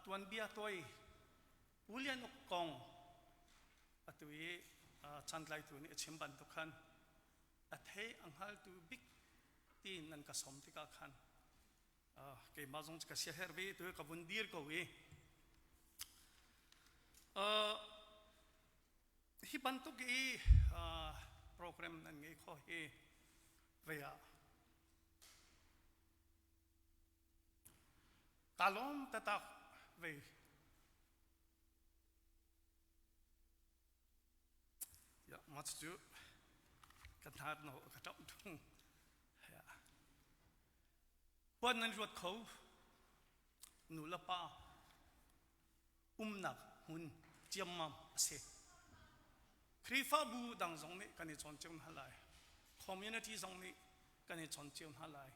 Tuanbia toi Pu Lian Uk kong atu i chantlaitu nih a chim bantuk khan a thei a hngaltu bik ti nan ka som tikah khan keimah zong ka siaherh ve tu ka vun dir ko i hi bantuk i program nan ngei kho hi vei ah Ka lawm tatak ve. Ya, ma cu ka hnar no ka ṭap ṭung. Ya. Huan nan ruat kho nu le pa umnak hmun ciammam a si. Khrihfabu dang zong nih kan i cawn cio hna lai. Community zong nih kan i chawn cio hna lai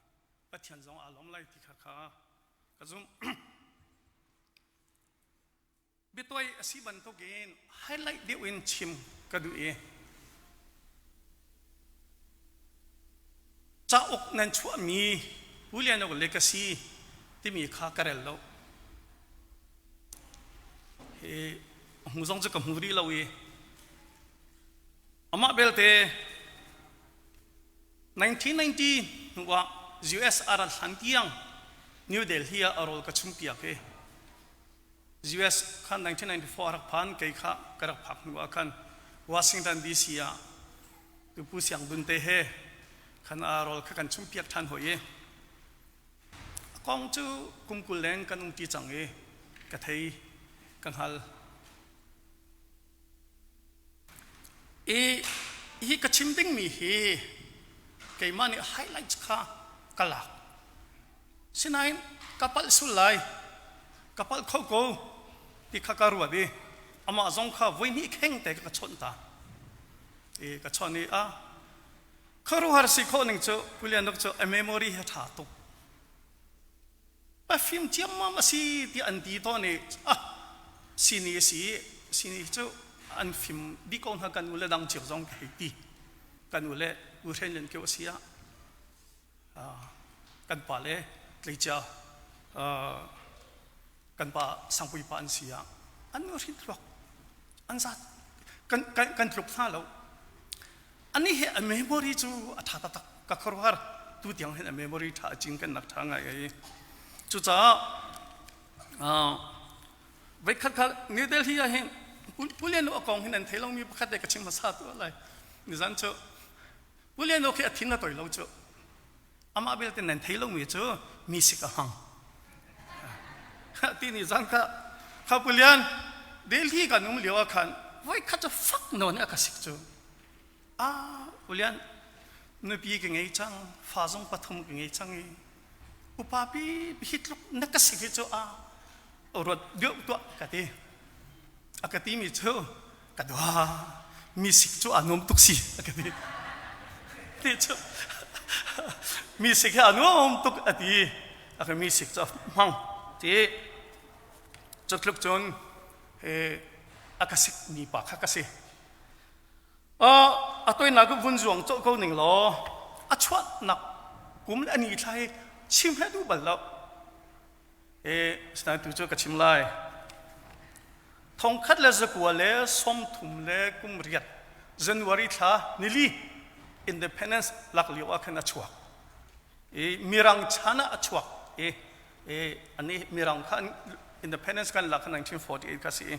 Pathian zong aa lawm lai ti kha kha ka zumh biatuai a si bantukin highlight deuh in chim ka duh i cauk nan chuahmi Julian legacy timi kha ka rel lo hi hmu zong cu ka hmu rih lo i amah belte 1990 hnu ah US a rat hlan tiang New Delhi ah a rawl ka chumpiak i US khan 1994 a rak phan kei kha ka rak phak hnu ah khan Washington DC ah tupu siang dun te he khan a rawl kha kan chumpiak ṭhan hoi i a kong cu kum 20 leng kan um ti cang i ka thei ka hngal I hi ka chim dingmi hi keimah nih highlights kha ka lak. Sinain ka palh sul lai, ka palh kho ko ti kha ka ruat i amah zong kha voihnih kheng te ka chawnh ta. I ka chawnh i a khuaruahhar si khawh ning cu Pulianuk cu a memory hi a ṭha tuk. A fim ciammam a si tiah an ti tawn i ah sini a si i sini cu an fim dih ko hna kan u le dang cio zong ka hei ti kan u le u hren lian kio a si ah kan pa le tleicia kan pa sangpui pa an si ah an hrin thluak an zat kan kan kan tluk hna lo Anih hi a memory cu a ṭha taktak ka khuaruahhar tu tiang hin a memory ṭha a cing kan nak ṭha ngai ai cucaah voikhat kha New Delhi ah hin Pulian a kong hin an thei lomi pakhat te ka chim hmasa tu lai nizan cu Pulian khi a thin a toi lo cu amah belte nan thei lomi cu mi sik a hmang ti ni zan kha kha Pulian Delhi kan um lio ah khan voikhat cu fak nawn a ka sik cu Ah, Ulian, nupi ka ngei cang, fa zong pathum ka ngei cang i upa pi hi tluk na ka si hi cu a ruat deuh tuah ka ti. A ka ti mi cu ka dua mi sik cu a nuam tuk si a ka ti. Ti cu mi sik hi a nuam tuk a ti. A ka mi sik cu a hmang ti cu tluk cun a ka sik mi pa kha ka si. A toinak ka vun zuang cawh ko ning law a chuahnak kum le a ni thla hi chim he duh bal lo. E sinain tu cu ka chim lai. Thongkhat le zakua le sawmthum le kum riat January thla nili independence lak lio ah khan a chuak. I mirang chan ah a chuak. I i ani mirang kha independence kan lak kha 1948 kha si i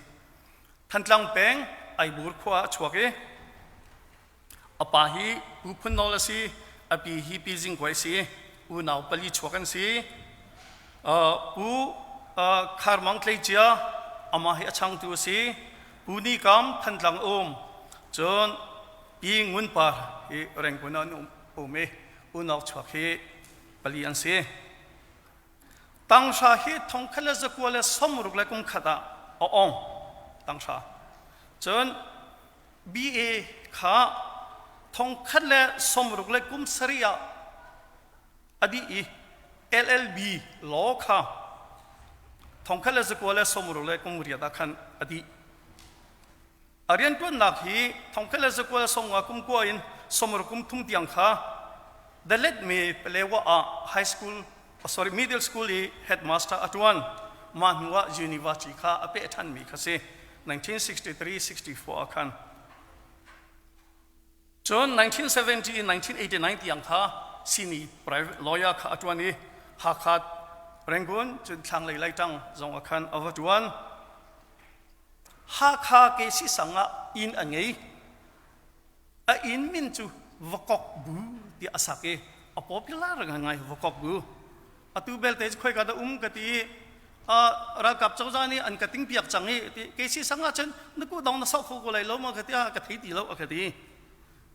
Thantlang peng Aibur khua ah a chuak i a pa hi Pu Phun Nawl a si, a pi hi Pi Zing Kuai a si, unau pali chuak an si. Pu Khar Mang Tleicia amah hi a changtu a si. Pu Ni Kam Thantlang um, cun Pi Ngun Par hi Rengkun ah an um i unau chuak hi pali an si. Tanghra hi thongkhat le zakua le sawmruk le kum khat ah a ong tanghra. Cun BA kha thongkhat le sawmruk le kum sarih ah a dih i LLB law kha thongkhat le zakua le sawmruk le kum riat ah khan a dih. A rianṭuannak hi thongkhat le zakua le sawmnga kum kua in sawmruk kum thum tiang kha Dalet me Palewa ah high school sorry middle school i headmaster a ṭuan. Mah hnu ah university kha a peh ṭhanmi kha si. 1963-64 ah khan. Cun 1970 in 1989 tiang kha sini private lawyer kha a ṭuan i Hakha Rangoon cun thlanglei Laitang zong ah khan a va ṭuan. Hakha Kesi sang ah inn a ngei. A inn min cu Vakok Bu tiah a sak i a popular ngai Vakok Bu. Atu belte cu khoika dah um ka ti i ralkap cozah nih an ka tingpiak cang i ti kesi sang ah cun na kuhdong na sok kho ko lai lo ma ka ti a ka thei ti lo a ka ti.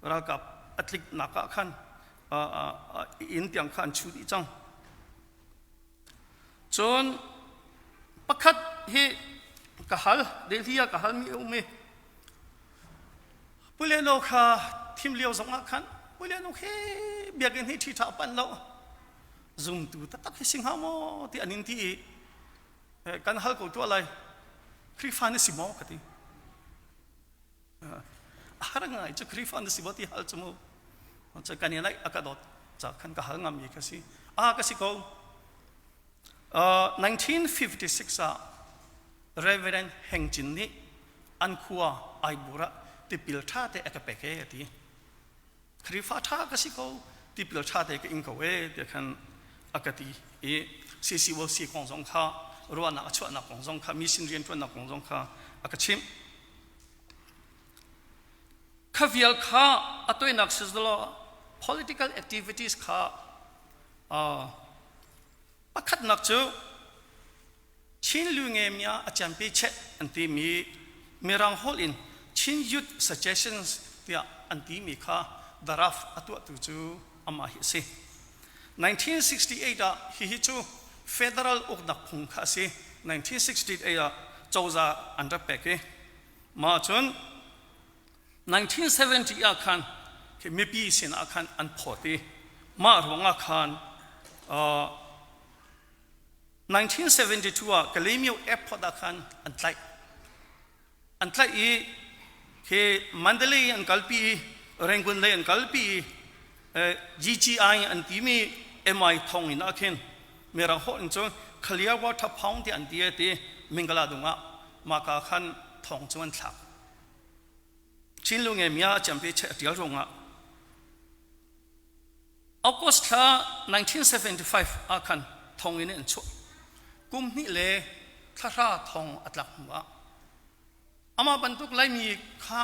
Ralkap a tliknak ah khan inn tiang kha an chu dih cang. Cun pakhat hi ka hal, Delhi ah ka halmi a um i Puleno kha thim lio zong ah khan Puleno khi biakinn hi ṭhi ṭha pan lo zumtu taktak hi si hnga maw ti an in ti i kan hal ko tuah lai Khrihfa na si maw ka ti. A har ngai cu Khrihfa na si maw ti hal cu mu cu kan i naih a ka dawt ca khan ka hal ngam mi ka si. A ka si ko. 1956 ah Reverend Heng Cin nih an khua Aibur ah tipil ṭha te a ka pek e a ti. Khrihfa ṭha ka si ko tipil ṭha te ka ing ko e ti khan a ka ti i CCOC kong zong kha ruahnak a chuahnak kong zong kha mission rianṭuannak kong zong kha a ka chimh. Kha vial kha a toinak si law political activities kha pakhatnak cu Chin Lungemia a champi chet an timi Mirang holh in Chin Youth Suggestions tiah an timi kha draft a tuahtu cu amah hi a si. 1968 ah hihi cu federal uknak phung kha a si. 1968 ah cozah an rak pek i mah cun 1970 ah khan mipi sinah khan an phawt i mah ruangah khan uh, 1972 ah Kalaymyo airport ah khan an tlaih. An tlaih i khi Mandalay an kalpi i Rangoon lei an kalpi i GGI an timi MI thong in ah khin Mirang holh in cun Clear Water Pound ti an ti ti Mingala dung ah maka khan thong cu an thlak. Chin Lunge mia champi che tial ruangah August thla 1975 ah khan thonginn in an chuah. Kum hnih le thla hra thong a tlak hnu ah amah bantuk Laimi kha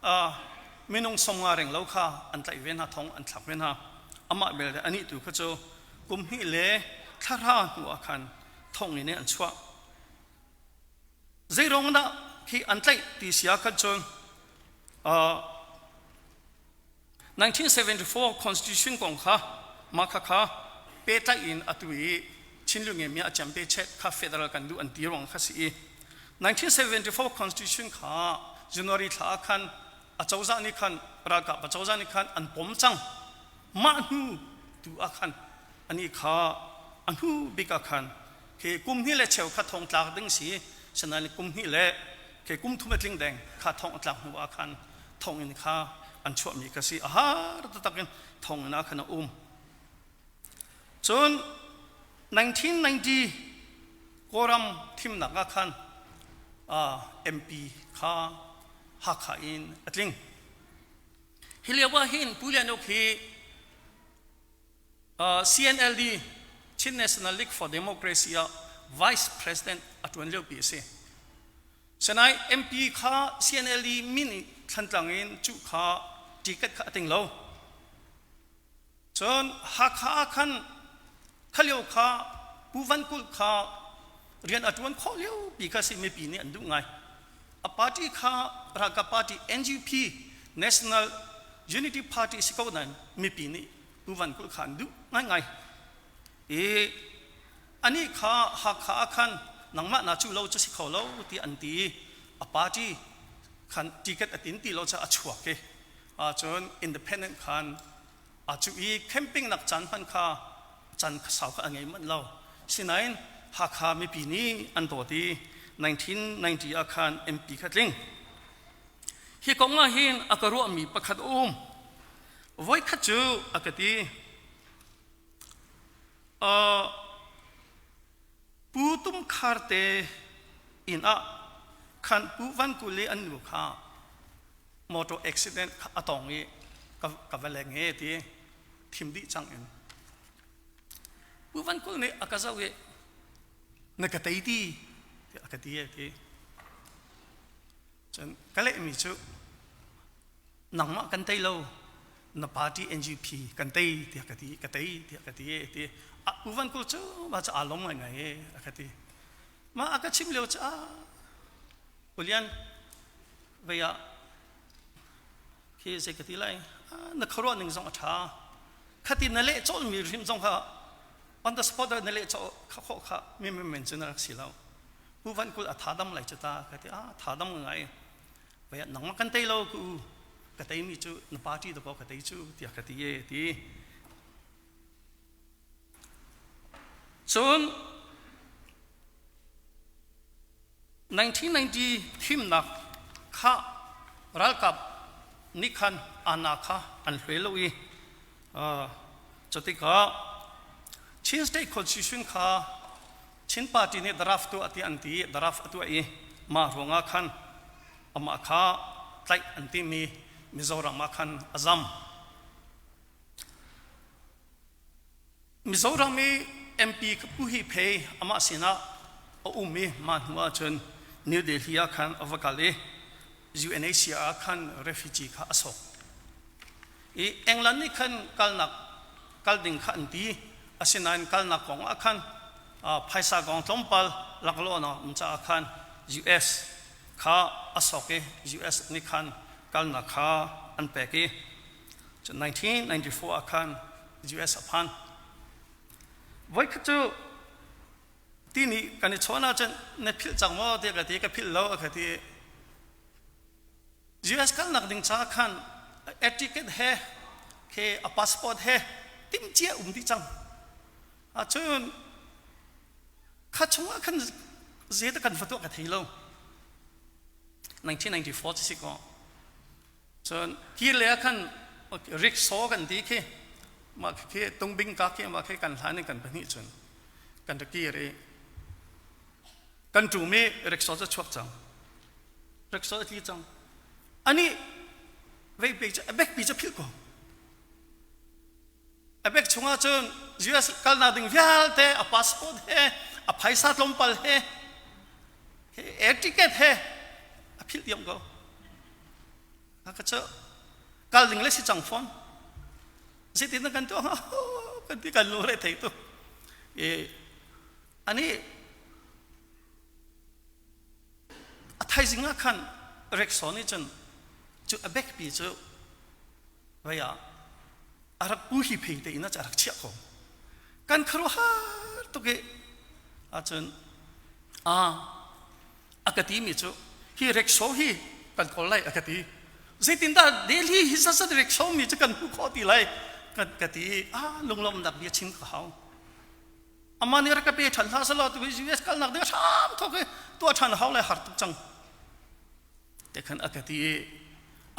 uh, minung 50 reng lo kha an tlaih ve hna thong an thlak ve hna. Amah belte anih tu kha cu kum hnih le thla hra hnu ah khan thonginn in an chuah. Zeiruang dah khi an tlaih ti si ah khan cun uh, 1974 Constitution kong kha mah kha kha pehtlaih in atu i Chinlung mi a cem pe chet kha federal kan duh an ti ruang kha si i 1974 Constitution kha January thla ah khan a cozah nih khan ralkap a cozah nih khan an pom cang mah hnu tu ah khan ani kha a hnu bik ah khan khi kum hnih le cheu kha thong tlak ding si sinain kum hnih le khi kum thum a tling deng kha thong a tlak hnu ah khan thonginn kha an chuahmi kha si a har taktak in thonginn ah khan a um cun 1990 Kawlram thimnak ah khan MP kha Hakha in a tling hi lio ah hin Pu Lian Uk hi CNLD Chin National League for Democracy ah Vice President a ṭuan liopi a si. Sinain MP kha CNLD min i Thlantlang in cuh kha ticket kha a ting lo. Cun Hakha ah khan kha lio kha Pu Van Kulh kha rian a ṭuan khawh lio pi kha si mipi nih an duh ngai. A party kha ralkap party NUP National Unity Party si ko nain mipi nih Pu Van Kulh kha an duh ngaingai. I anih kha Hakha ah khan nangmah na cu lo cu si kho lo ti an ti i a party khan ticket a tin ti lo ca a chuak i cun independent khan a cu i camping nak caan hman kha can sau kha a ngei manh lo sinain Hakha mipi nih an dawt i 1990 ah khan MP kha tling hi kong ah hin a ka ruahmi pakhat a um voikhat cu a ka ti. Pu Tum Khar te inn ah khan Pu Van Kul i an nu kha motor accident kha a tong i ka va leng e ti thim dih cang in Pu Van Kul nih a ka zoh i na ka tei ti tiah a ka ti e ti. Cun ka lehmi cu nangmah kan tei lo na party NGP kan tei tiah ka ti ka tei tiah ka ti e ti. Pu Van Kul cu mah cu aa lawm ngaingai e a ka ti. Mah a ka chim lio cu ah Ulian vei ah khi zei ka ti lai na khuaruah ning zong a ṭha khati na leh cawlmi hrim zong kha on the spot na leh cawh kha khawh kha mi men cu na rak si lo. Pu Van Kul a tha dam lai cu ta ka ti. A tha dam ngai vei ah nangmah kan tei lo ku ka tei mi cu na party da ka tei cu tiah ka ti e ti. Cun 1990 thimnak kha ralkap nih khan ana kha an hluai lo i cutikah Chin State Constitution kha Chin Party nih draft tuah ti an ti. Draft a tuah i mah ruangah khan amah kha tlaih an timi Mizoram ah khan a zam. Mizoram i MP Pu Hi Phei amah sinah a um i mah hnu ahcun New Delhi ah khan a va kal i UNHCR ah khan refugee kha a sok. I England nih khan kalnak kal ding kha an ti. Asinain kalnak kong ah khan phaisa kong tlawmpal laklawhnak um caah khan US kha a sok i US nih khan kalnak kha an pek i 1994 ah khan US a phan. Voikhat cu ti nih kan i chawn ahcun na philh cang maw tiah ka ti. Ka philh lo a ka ti. US kalnak ding ca khan air ticket he ke a passport he timhcia um dih cang. Ahcun kha chungah khan zeidah kan va tuah ka thei lo. 1994 ci si kaw. Cun kir le ah khan rickshaw kan ti khi mah khi tungbing ka khi mah khi kan hlan in kan pahnih cun kan ra kir i kan ṭum i rickshaw cu chuak cang. Rickshaw a tli cang. Ani vei pe cu a bek pi cu philh ko. A bek chungah cun US kalnak ding vialte a passport he a phaisa tlawmpal he air ticket he a philh diam ko. Ka cu kal ding le si cang fawn. Zeitin na kan tuah hnga? Kan ti kan lungre thei tu. E ani a thaizing ah khan rickshaw nih cun cu a bek pi cu vei ah a rak pu hi phei te in a rak chiah ko. Kan khuaruahhar tuk i ahcun a a ka timi cu hi rickshaw hi kan kawl lai a ka ti. Zeitindah Delhi hi zazat rickshaw mi cu kan hmuh khawh ti lai kan ka ti. A lunglawmhnak bia chim ka hau. Amah nih rak ka pe ṭhan hlah selaw tu US kalnak ding hram thawk i tuah ṭhan hau lai har tuk cang te khan a ka ti i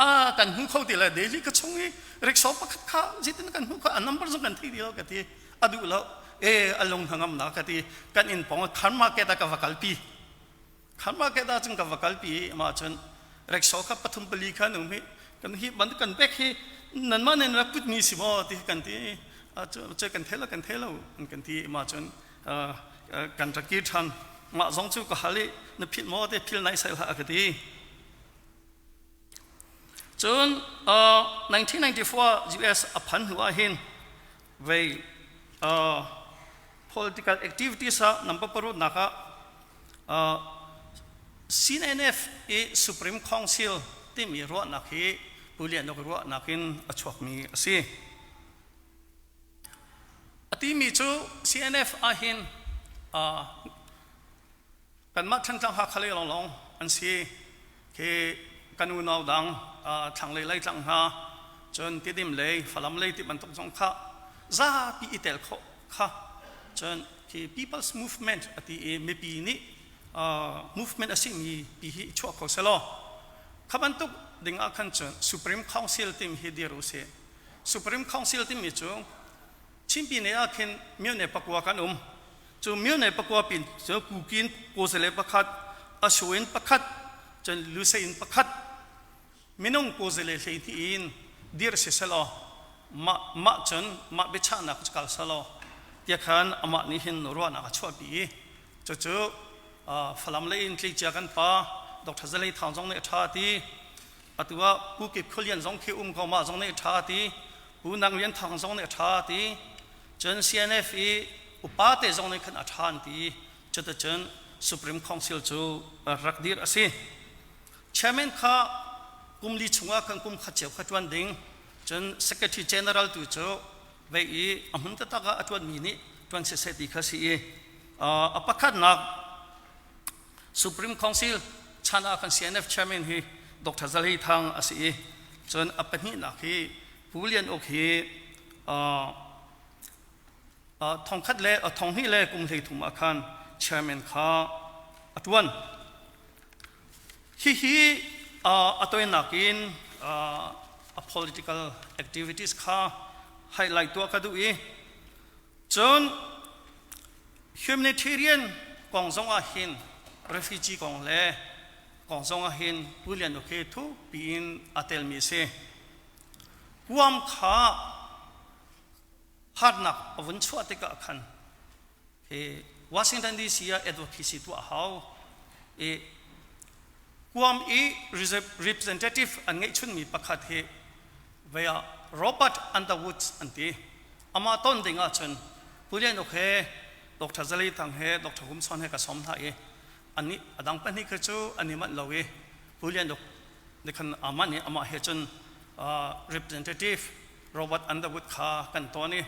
a kan hmu kho ti le Delhi ka chung i rickshaw pakhat kha zeitin kan hmu kho a number zong kan thei ti lo ka ti. A duh lo e a lung hnangam na ka ti. Kan inn pong khan market ah ka va kalpi. Khan market ah cun ka va kalpi i mah cun rickshaw kha pathum pali kha um hi kan hi ban kan bek hi nanmah nen rak put mi si maw ti kan ti. Cu kan thei lo kan thei lo an kan ti. Mah cun kan rak kir ṭhan. Mah zong cu ka hal i na philh maw te phil nai sai hlah ka ti. Cun 1994 US a phan hnu ah hin vei political activities ah number paruk nak ah CNF i Supreme Council timi ruahnak hi Pu Lian Uk ruahnak in a chuakmi a si. A timi cu CNF ahhin kanmah Thantlang Hakha lei lawnglawng an si. Khi kan unau dang thlanglei Laitlang hna cun Tidim lei Falam lei ti bantuk zong kha zapi i tel khawh kha cun khi People's Movement a ti i mipi nih movement a simi pi hi chuah kho selaw kha bantuk ding ah khan cun Supreme Council tim hi dir u sih. Supreme Council timi cu Chinpi ne ah khin myone pakua kan um. Cu myone pakua pin cu Kukin kuzale pakhat, Asho in pakhat, cun Lusei in pakhat minung kuzale 12 in dir si selaw mah mah cun mah biachahnak cu kal selaw tia khan amah nih hin ruahnak a chuahpi i cucu Falam lei in tleicia kan pa Dr. Zalei Thang zong nih a ṭha ti atu ah Pu Kip Khualian zong khi um ko mah zong nih a ṭha ti Pu Nang Lian Thang zong nih a ṭha ti cun CNF i upa te zong nih khan a ṭha an ti cuticun Supreme Council cu rak dir a si Chairman kha kum li chungah khan kum khat cio kha ṭuan ding cun Secretary General tu cu vei i a hmun taktak ah a ṭuanmi nih ṭuan siseh ti kha si i a pakhatnak Supreme Council chan ah khan CNF chairman hi Dr. Zalhei Thang a si i cun a pahnihnak hi Pu Lian Uk hi thongkhat le thonghnih le kum 13 ah khan chairman kha a ṭuan. Hihi a toinak in a political activities kha highlight tuah ka duh i cun humanitarian kong zong ah hin refugee kong le kong zong ah hin Pu Lian Uk hi thukpi in a telmi a si. Guam kha harnak a vun chuah tikah khan hi Washington DC ah advocacy tuah hau i Guam i representative an ngeihchunmi pakhat hi vei ah Robert Underwood an ti. Amah ton ding ahcun Pu Lian Uk he Dr. Zalei Thang he Dr. Hum Son he ka sawm hna i annih a dang pahnih kha cu an i manh lo i Pu Lian Uk nih khan amah nih amah he cun representative Robert Underwood kha kan ton i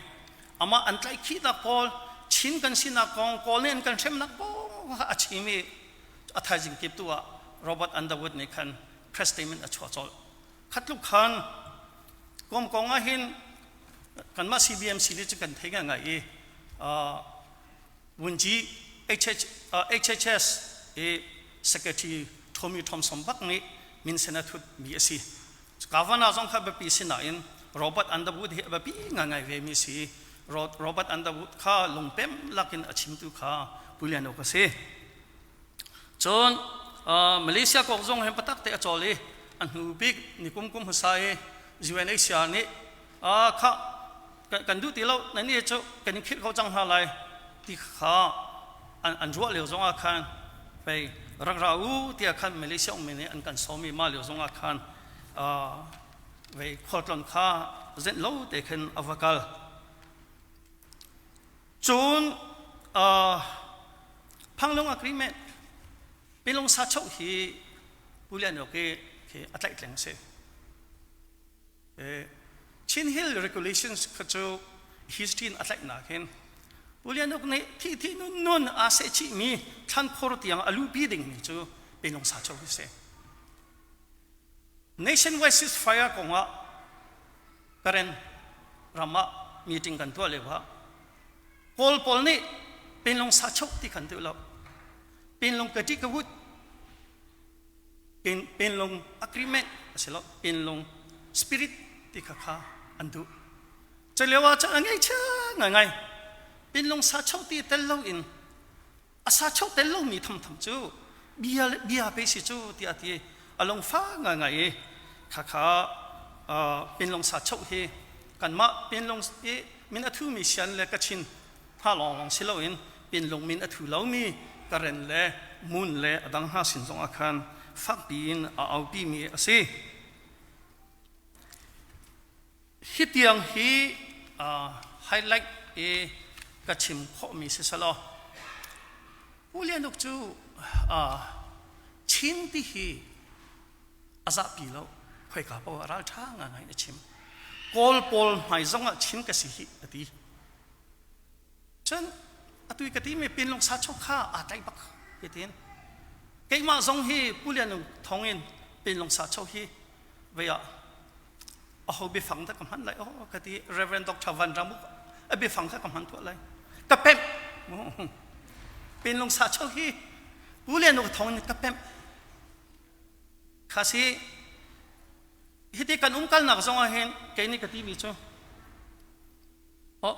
amah an tlaihkhihnak pawl Chin kan sinak kong Kawl nih an kan hremnak kong kha a chim i a thaizing kip tu ah Robert Underwood nih khan press statement a chuah colh. Khatluk khan Guam kong ah hin kanmah CBMC nih cu kan thei ngai i Vunci HHS i Secretary Tommy Thompson bak nih minsen a thut mi a si. Governor zong kha biapi si nain Robert Underwood hi a biapi ngaingai ve mi si. Robert Underwood kha lungpem lakin a chimtu kha Pu Lian Uk a si. Cun Malaysia kong zong hin patak te a cawl i a hnu bik ni kum kum hmasa i UNHCR nih kha kan duh ti lo nan nih cu kan in khirh ko cang hna lai ti kha an ruah lio zong ah khan pei rak ra u tiah khan Malaysia ummi nih an kan sawm i mah lio zong ah khan vei khualtlawn kha zenh lo te khin a va kal. Cun Phanglung Agreement Pilung sa choh hi Pu Lian Uk hi a tlaihtleng a si. Chin Hill Regulations kha cu history in a tlaihnak hin Pu Lian Uk nih thi thi nun nun aa seh chihmi thlankhur tiang a luhpi dingmi cu Pinlung sa cho hi si. Nationwide ceasefire kongah Karen ram ah meeting kan tuah lio ah Kawl pawl nih Pinlung sa cho ti kan duh lo. Pinlung ka ti ka wut Pinlung agreement a si lo Pinlung spirit ti kha kha an duh culio ah cun a ngaihchia ngaingai Pinlung sa cho ti tel lo in a sa cho tel lomi thamtham cu bia bia pe si cu tiah ti a lungfa ngaingai i kha kha Pinlung sa cho hi kanmah Pinlung i min a thumi sian le Kachin hna lawnglawng si loin Pinlung min a thu lomi Karen le Mun le a dang hna sin zongah khan fakpi in a aupimi a si. Hi tiang hi highlight i ka chim khawhmi si selaw Pu Lian Uk cu Chin ti hi a zahpi lo khoika paoh ah ralṭha ngaingai in a chim. Kawl pawl hmai zongah Chin ka si hih a ti. Cun atu i ka timi Pinlung sa chok kha aa tlaih bak hitin keimah zong hi Pu Lian Ung thawng in Pinlung sa chok hi vei ah aho biafang dah ka hman lai oh ka ti Reverend Dr. Van Ramuk a biafang kha ka hman tuah lai ka pemh Pinlung sa chok hi Pu Lian Ung thawng in ka pemh kha si hiti kan umkalnak zong ah hin kei nih ka timi cu Oh.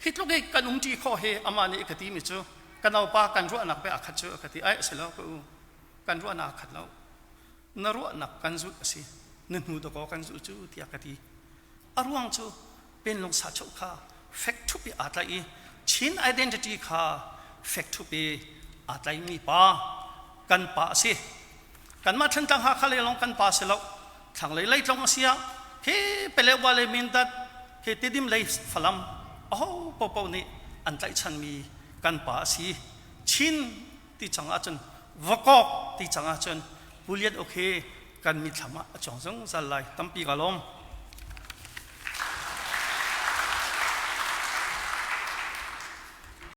Hi tluk i kan umṭi khawh hi amah nih ka timi cu ka naupa kan ruahnak pe a khat cu a ka ti. Ai a si lo ka u. Kan ruahnak a khat lo. Na ruahnak kan zulh a si. Na hnu dakaw kan zulh cu tiah ka ti. A ruang cu Pinlung sachuh kha fek ṭhup i aa tlaih i Chin identity kha fek ṭhup i aa tlaimi pa kan pa a si. Kanmah Thantlang Hakha lei lawng kan pa si lo. Thlanglei Leitlong a si ah khi Pelewa le Mindat khi Tidim lei Falam aho popo nih an tlaihchanmi kan pa a si. Chin ti cang ahcun Vakok ti cang ahcun Pu Lian Uk hi kan mithlam ah a cuang zungzal lai. Tampi ka lawm.